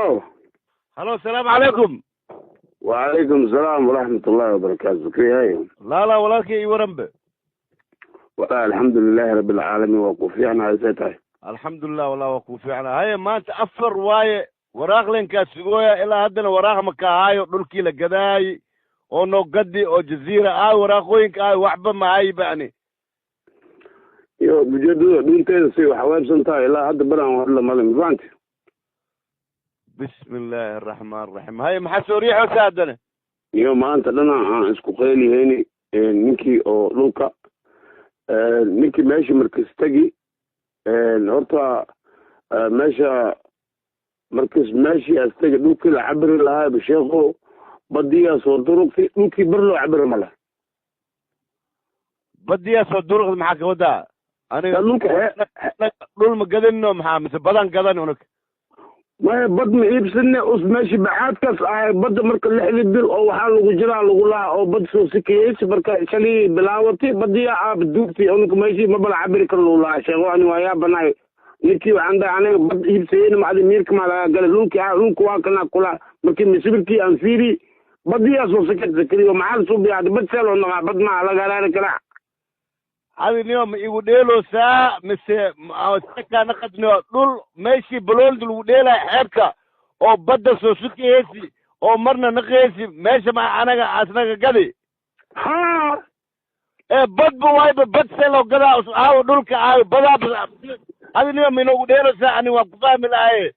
Halo. Halo, asalaamu calaykum. Wacalaykum asalaam waraxmat ullahi wabarakaatu. Zakariya. Laala, walaalkay, ii waranbe. Walaa, alxamdu lilaahi rabbi alcaalamiin, waa ku fiicnahay, see tahay? Alxamdulilah, wallah waa kuu fiicnaa. Haye, maanta 4 waaye, waraaqlenkaa sugooya, ilaa haddana waraaq ma ka haayo. Dhulkii la gadaayey oo noo gadi oo Jaziira aay, waraaqooyinka aay, waxba ma hayi bani. Iyo ujeedada dhunteeda si wax weebsan tahay, ilaa hadda banaan hadla male, mafahanti? Bismi illaahi araxmaan araxiim. Haye, maxaa soo riixoosa haddana? Iyo maanta dhana aan isku qeylihayni ninkii oo dhulka, ninkii meesha markas tegi. Horta meesha markas meeshii as tegi, dhulkii la cabiri lahaa sheekho, badiyaa soo durugtay, dhulkii bar loo cabiri male. Badiyaa soo duruqda, maxaa ka wadaa aniga? Dhulka Dhul ma gadanino maxaa, mise badan gadan unug? Maya, bad ma iibsane, us meeshii bacaadkaas ahay badda. Marka 6dii bil oo waxaa lagu jiraa lagu lahaa oo bad soo sikiyeysi, marka shalii bilaawatay, badiyaa aaba duugtay, unka meeshii mabala cabiri karo lagu lahaa. Sheego, ani waa yaabanahay. Ninkii waxaan dhahay, aniga bad iibsayeyna macdi miirka maa lagaa galay? Dhulkii dhulka waa kana kula. Markii misibirkii aan fiiri, badiyaa soo sikad. Zakariyo, maxaa la suubiyaa? Bad see loo naqaa? Bad maa laga halaari karaa? Adi niyo, ma igu dheeloosaa mise sekaa naqadniyo? Dhul meeshii baloolda lagu dheelaya, xeebta oo badda soo sukiheysi oo marna naqiheysi, meesha ma anaga asnaga gadi? Ha. Ee badba waayba, bad see loo gadaa? Aawo dhulka aawo badaa? Adi niyo, ma inoogu dheeloosaa? Ani waan ku fahmi lahaye,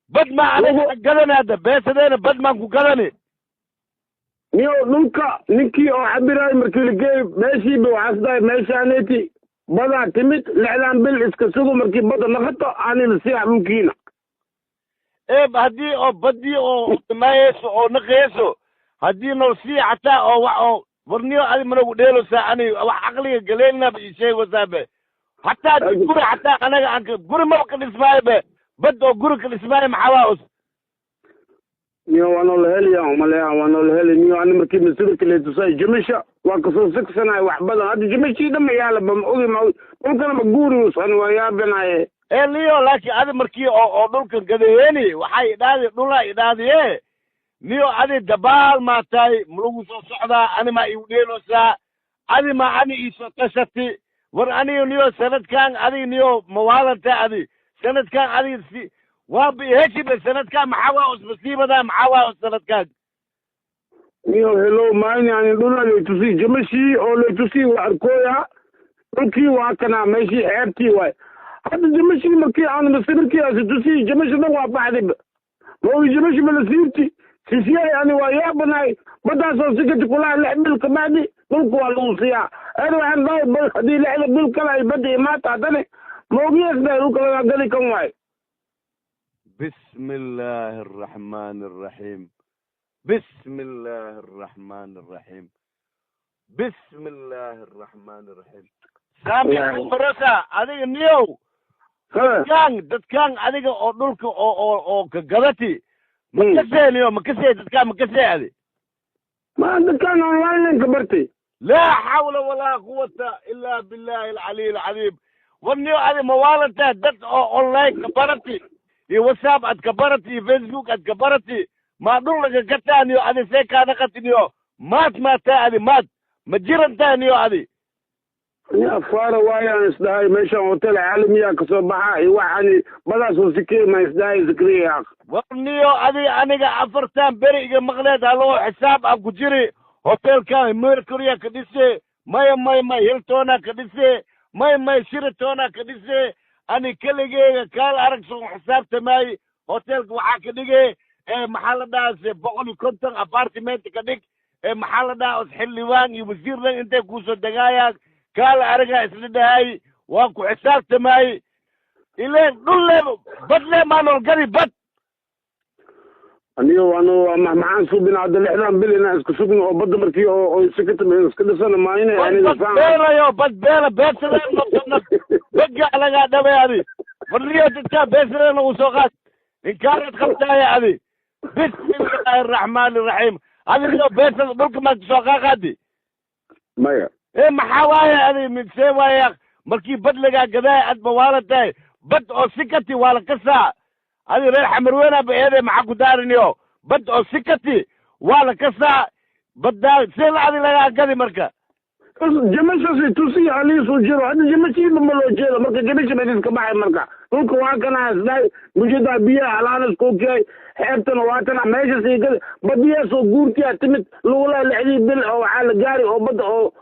bad ma anaga gadani hadda? Beesadeena bad maan ku gadani? Niyo, dhulka ninkii oo cabiraay markii lageey meeshiiba, waxaas dhahay meeshaaneti badaa timid, 6dan bil iska sugo, markii badda naqato anina siyaa dhulkiina. Ee haddii oo badii oo maayeyso oo naqeyso, haddii nol sii xataa oo wax oo warniyo, adi managu dheelosaa? Ani wax caqliga galeynaba ii sheegosaabe. Hataa haddii guri xataa anaga aan guri maba ka dhismaayo be, bad oo guri ka dhismaayo maxaa waa us? Niyo, waa noola helaya umaleya, waa noola heli. Niyo, ani markii masawirka leetusay jimisha, waa kasoo sigsanaay wax badan. Hadda jimishii dhan yaala ba, ma ogi, ma ogi, dhulkana ma guurius, ani waa yaabanaye. Ee liyo, laakiin adi markii oo dhulkan gadayeeni, waxay idhaadi dhulaa idhaadiye. Niyo, adi dabaal maa tahay? Malagu soo socdaa? Ani maa igu dheeloosaa? Adi ma ani iisoo tashati? War aniga niyo, sanadkan adiga niyo mawaalanta, adi sanadkan adiga si waaba heshibe. Sanadkan maxaa waa us masiibada? Maxaa waa us sanadkan? Niyo, hello maayni, ani dhula leetusi, jimishii oo leetusi waa arkooya, dhulkii waa kanaa, meeshii xeebtii waay. Hadda jimishii markii aan masawirkii asi tusi, jimishi dhan waa baxday, ma ogi jimishi malasiirti sisiyay. Ani waa yaabanahay, badaasoo sikati kulaha, 6 bil kabacdi dhulka waa lagu siiyaa. Ani waxaan dhahay, bal haddii 6da bil kale ay badda imaata haddana, ma ogiyas dhahay dhulka lagaa gadi kan waay. Bismi illaahi araxmaani araxiim, bismi illaahi araxmaani araxiim, bismi illaahi araxmaani araxiim. Saami barosa, adiga niyow, dadkaan adiga oo dhulka oo ka gadati, ma kasee niyo? Ma kasee dadkaan? Ma kasee adi? Ma dadkaan online ka bartay. Laa xawla walaa quwata ilaa billahi alcaliy alcadiim. War niyo, adi mawaalantaa? Dad oo online ka barati iyo WhatsApp aad ka barati iyo Facebook aad ka barati, maa dhul laga gataa? Niyo, adi see kaa naqati? Niyo, maad maataa adi? Maad ma jirantaa niyo adi? Ni afaara waayaan isdhahay, meeshaan hotel caalamiya kasoo baxa iyo waxani badaasoo sikey ma isdhahay, Zakariya. War niyo, adi aniga 4tan beri iga maqleed, haloo xisaab aan ku jiri, hotelkan Mercurya ka dhise, maya may may Hiltona ka dhise, may may Shiratona ka dhise. Ani keligeyga kaal arag soo xisaabtamaay, hotelka waxaa ka dhige ee maxaa la dhahaa se 150 apartment ka dhig, ee maxaa la dhahaa xildhibaan iyo wasiirna intay kuusoo degaayaan, kaal aragaa isla dhahay, waan ku xisaabtamaay. Ileen dhul le bad le maanol gadi bad. Anigo ano maxaan subin hadda? 6dan bil inaan iska sugno oo badda markii oo sikata iska dhisana maayne aniga. Bad beelayo, bad beela beesadeen bega lagaa dhabay. Adi warniyo, dadkaa beesadeen lagu soo qaad, inkaarad qabtaaya adi. Bismi illaahi araxmaani araxiim. Adi niyo, beesada dhulka maa kasoo qaaqaadi? Maya. Ee maxaa waaye adi midsee waaye? Markii bad lagaa gadaay ad mawaalan tahay, bad oo sikati waa la kasaa. Adi reer Xamarweyna ba eede, maxaa ku daariniyo bad oo sikati waa la kasaa baddaa see adi lagaa gadi marka. Jamashasi tusi haliisuu jiro hadda, jamashiiba ma loo jeedo marka, jamashi ba iska baxay marka. Dhulka waa kana isdhahay mujadaa biyaha halaanas kookiyay, xeebtana waa tana meesha sii gadi badiyaasoo guurtiyaa timid lagulaa 6dii bil oo waxaa la gaari oo badda oo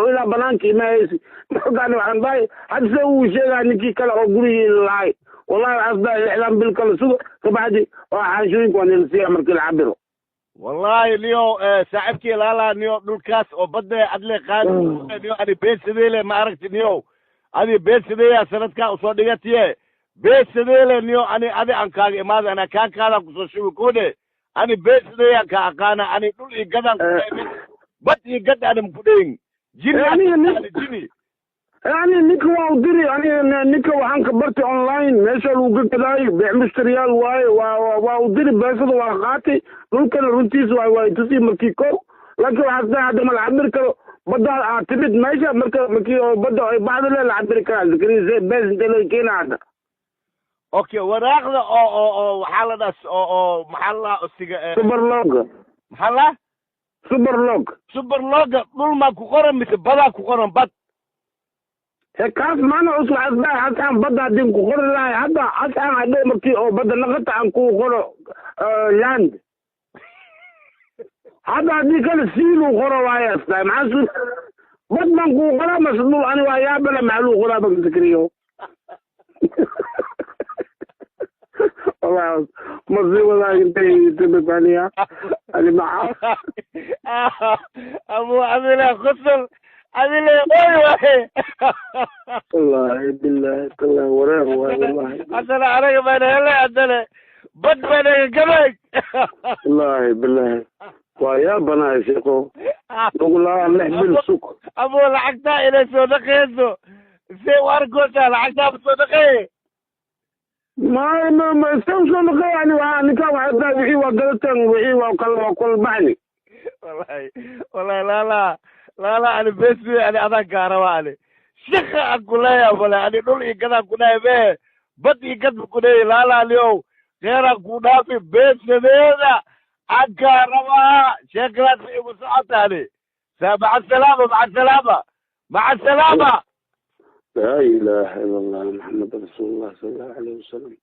ilaa banaanka imaahaysi. Markaan waxaan dhahay hadda se uu sheegaa ninkii kale oo gurigii lahay, wallahi waxaan isdhahay 6dan bil kale sugo, kabacdi waa xaanshooyinka waa nilasiiya markii la cabiro. Wallahi niyo saaxiibkii laala niyo, dhulkaas oo badda adle qaadi niyo, ani beesadeele ma aragti niyo, adi beesadeeya sanadkaa usoo dhigatiye beesadeele niyo, ani adi aan kaaga imaada anaa kaa kaadaan kusoo shubi kode, ani beesadeeyaan kaa aqaana, ani dhul iyo gadaan kudhamin, bad iyo gad ani makudhayin jini jini. Yani ninka waa u diri, aniga ninka waxaan ka bartay online meesha lagu gagadaayo, beec mushtariyaal waaye, waa u diri beesada waa qaatay. Dhulkana runtiisa waa tusi markii ko, laakiin waxaa isdahay hadda ma la cabiri karo badda aad timid meesha marka, markii oo badda ay baxda le la cabiri karaa. Zakariya, bees intee laga keena hadda? Okay, waraaqda oo waxaa la dhaha oo maxaa la dhahaa siga Superlog. Maxaa la Superlog. Superloga dhul maa ku qoran mise badaa ku qoran bad? Kaas maana cusub asbaa hasaan badda haddii ku qori lahay hadda hasaan hadhow markii oo badda naqata aan ku qoro land, hadda haddii kale siiluu qoro waaye astaa maxaa su bad baan kuu qoraa mase dhul? Ani waa yaabale, maxaa luu qoraa baka Zakariyo? Wallahi masii wadaa intay timid aniya ani maxaa Abu adile khusl adile oy waay. Wallahi billahi tallahi wareer waay wallahi. Haddana anaga bayna hele, haddana bad baynaga gabay. Wallahi billahi waa yaabanahay sheeko lagulaa 6 bil sug. Abu lacagtaa inay soo dhaqeyso see u arkoosaa, lacagtaa ma soo dhaqeeye? Ma se usoo dhaqeey yani waa ninkaan waxay tahay wixii waa gadateen, wixii waa kala waa kala baxni. Wallahi wallahi laala laala, ani bes ani adaan gaaraba, ani shika aan kuleeya male, ani dhul iyo gadaan ku dhahay me bad iyo gad ba kuleeya laala, aniyow kheeraan ku dhaafi beesadeeda aan kaa rabaa, sheekadaas igu socota ani. Maca asalaama, maca asalaama, maca asalaama. Laa ilaaha ila allah, Maxamed rasuulullah sala allahu alayhi wasalam.